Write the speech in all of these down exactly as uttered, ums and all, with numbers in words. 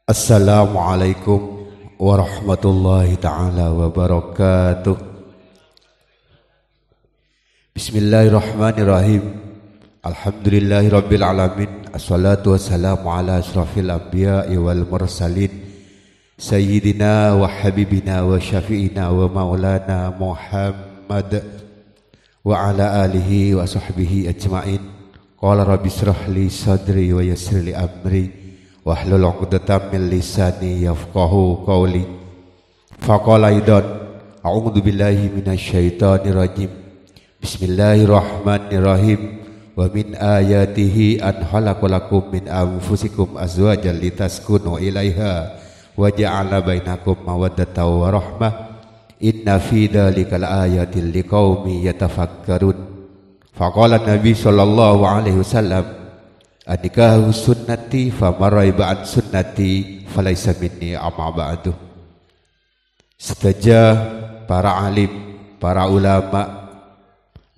Assalamualaikum warahmatullahi taala wabarakatuh. Bismillahirrahmanirrahim. Alhamdulillahirabbil alamin. Assalatu wassalamu ala asyrafil anbiya'i wal mursalin. Sayyidina wa habibina wa syafi'ina wa maulana Muhammad wa ala alihi wa sahbihi ajma'in. Qala rabbi israh li sadri wa yassir li amri wahlul 'uqdatam min lisani yafqahu qawli. Faqala aidan, a'udzu billahi minasy syaithanir rajim. Bismillahirrahmanirrahim. Wa min ayatihi an khalaqa lakum min anfusikum azwajan litaskunu ilaiha wa ja'ala bainakum mawaddatan wa rahmah. Inna fi dzalika laayatil liqaumi yatafakkarun. Faqala Nabi sallallahu alaihi wasallam, "An-nikahu sunnati faman raghiba an sunnati falaisa minni amma ba'du." Sadhâjâ para alim, para ulama,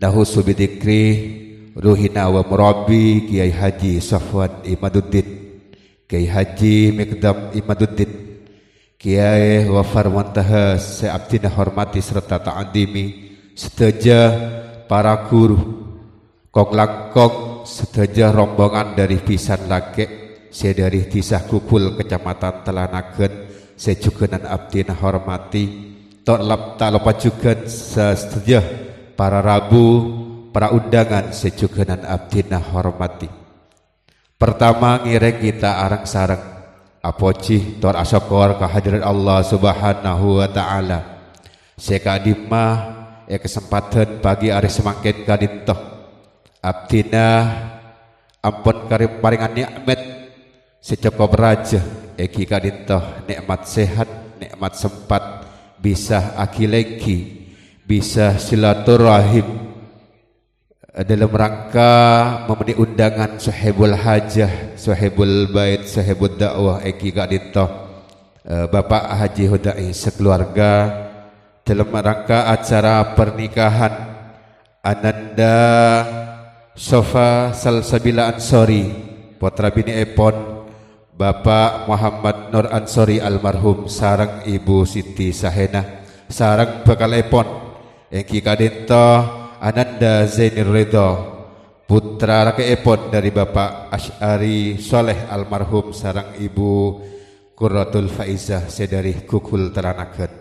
nahusu bidzikri ruhina wa murabbi Kiai Haji Safwan Imaduddin, Kiai Haji Mikdam Imaduddin, Kiai Wafar Muntaha sè abdhina hormati sarta ta'dhimi, sadhâjâ para ghuru, kong-langkong sadhâjâ rombongan dhâri Bisan Lakè' sè dhâri Dhisa Gugul, Kecamatan Tellanagan sè jhughânan abdhina hormati, tor lap-, ta' loppa jhughân sa-, sadhâjâ para rabu, para undangan sè jhughânan abdhina hormati. Pertama, ngèrèng kita areng-sareng apojhi tor asokkor ka hadirat Allah Subhanahu wa Ta'ala, sè ka'dhimma è kasempadhân pagi arè samangkèn ka'dinto abdhina ampon karè-, parèngan nè'mat sè cokop rajâ, èngghi ka'dinto nè'mat sehat, nè'mat sempat, bisa aghilèngghi, bisa silaturahim, dâlem rangka memenuhi undangan Sohibul Hajah, Sohibul Bait, Sohibud Da'wah èngghi ka'dinto, eh, Bapak Haji Hudai sakeluarga, dâlem rangka acara pernikahan Ananda Sofa Salsabila Ansori, pottra binè'èpon Bapak Muhammad Nur Ansori almarhum sareng Ibu Siti Sahena, sareng bhâkalèpon èngghi ka'dinto Ananda Zainir Ridho, pottra lakè'èpon dhâri Bapak Asy'ari Soleh almarhum sareng Ibu Qurratul Faizah sè dhâri Gugul Tellanagan.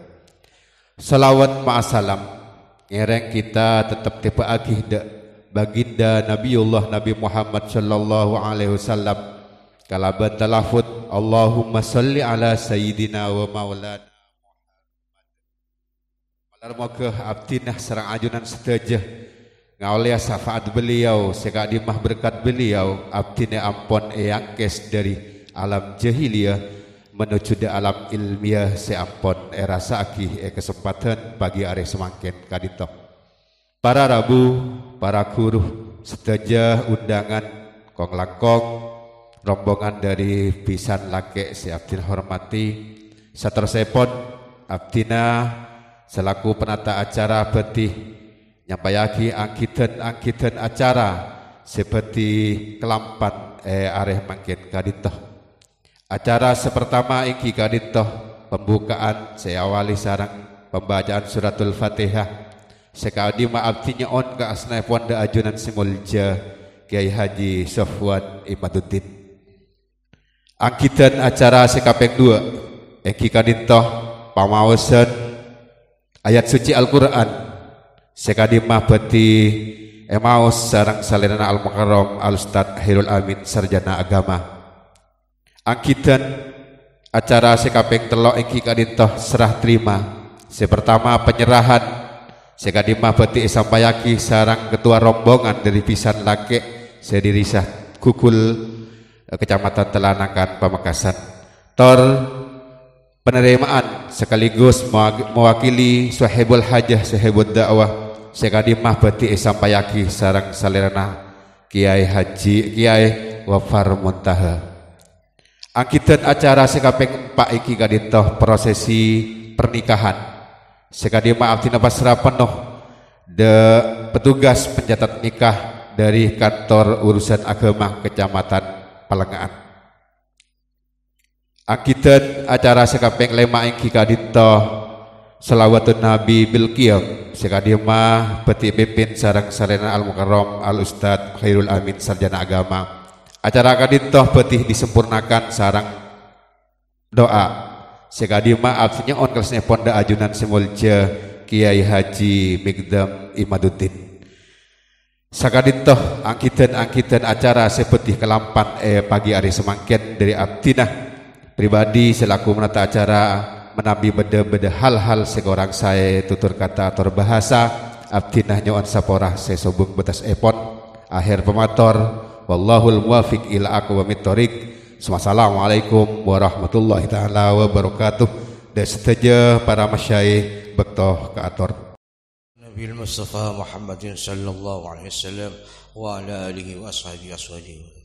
Shalawat ma'assalam ngèrèng kita tettep tèbâ'aghi dhâ' Baginda Nabiyullah Nabi Muhammad sallallahu alaihi wasallam kalabân talafut, "Allahumma shalli ala sayyidina wa maulana Muhammad." Malar moghâ abdhina sareng ajunan sadhâjâ ngaollèya syafaat beliau, sè ka'dhimma berkat beliau, abdhina ampon èangkès dhâri alam jahiliyah menuju dâ' alam ilmiyah sè ampon èrassa'aghi è kasempadhân pagi arè samangkèn ka'dinto. Para rabu, para ghuru, sadhâjâ undangan, kong-langkong, rombongan dhâri Bisan Lakè' sè abdhina hormati, saterrossèpon abdhina selaku penata acara bhâdhi nyampayaghi anggidhân-anggidhân acara sè bhâdhi kalampan è arè mangkèn ka'dinto. Acara sè partama èngghi ka'dinto pembukaan sè èawali sareng pembacaan Suratul Fatihah. Sè ka'dhimma abdhi nyo'on ka asnaèpon dhâ' ajunan sè molja Kiai Haji Sofwan Imaduddin. Anggidhân acara sè kapèng duwâ' èngghi ka'dinto pamaosan ayat suci Al-Qur'an sè ka'dhimma bhâdhi èmaos sareng Salèrana Al-Mukarram Al-Ustadz Khairul Amin, Sarjana Agama. Anggidhân acara sè kapèng tello' èngghi ka'dinto serah terima. Sè partama penyerahan sè ka'dhimma bhâdhi èsampayaghi sareng ketua rombongan dhâri Bisan Lakè' sè dhâri Dhisa Gugul, Kecamatan Tellanagan, Pamekasan. Tor penerimaan sekaligus mewak-, mewakili Sohibul Hajah, Sohibud Da'wah, sè ka'dhimma bhâdhi èsampayaghi sareng Salèrana Kiai Haji, Kiai Wafar Muntaha. Anggidhân acara sè kapèng empa' èngghi ka'dinto prosesi pernikahan. Sè ka'dhimma abdhina pasra penno dhâ' petugas pencatat nikah dhâri Kantor Urusan Agama Kecamatan Palengnga'an. Anggidhân acara sè kapèng lèma' èngghi ka'dinto Shalawatun Nabi bil Qiyam, sè ka'dimma bhâdhi èpimpin sareng Salèna Al-Mukarram Al-Ustadz Khairul Amin, Sarjana Agama. Acara ka'dinto bhâdhi disempurnakan sareng du'a. Sè ka'dimma abdhi nyo'on kalasanèpon dâ' ajunan sè molja Kiai Haji Mikdam Imaduddin. Saka'dinto anggidhân-anggidhân acara sè bhâdhi kalampan è pagi arè samangkèn dâri abdhina pribadi selaku menata acara, manabi bâdâ-bâdâ hal-hal sè korang saè tutur kata tor bahasa, abdhina nyo'on sapora sè sobung bâtessèpon. Akhèr pamator, wallahul muwaffiq ila aqwamit thoriq. Wassalamualaikum warahmatullahi taala wabarakatuh. Dâ' sadhâjâ para masyayikh, bâkto kaator. Nabil Mustafa Muhammadin sallallahu alaihi wasallam wa ala alihi wa ashabihi wa ashabihi wa sallam.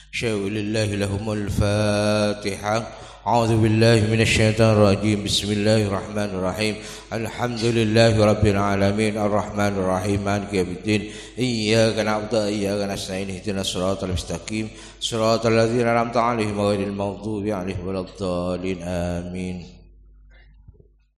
Syai'u lillahi lahumul Fatihah. A'udzu billahi minasy syaithanir rajim. Bismillahirrahmanirrahim. Alhamdulillahi rabbil alamin. Arrahmanirrahim. Maliki yaumiddin. Iyyaka na'budu wa iyyaka nasta'in. Ihdinas siratal mustaqim. Siratal ladzina an'amta 'alaihim ghairil maghdubi 'alaihim waladdallin. Amin.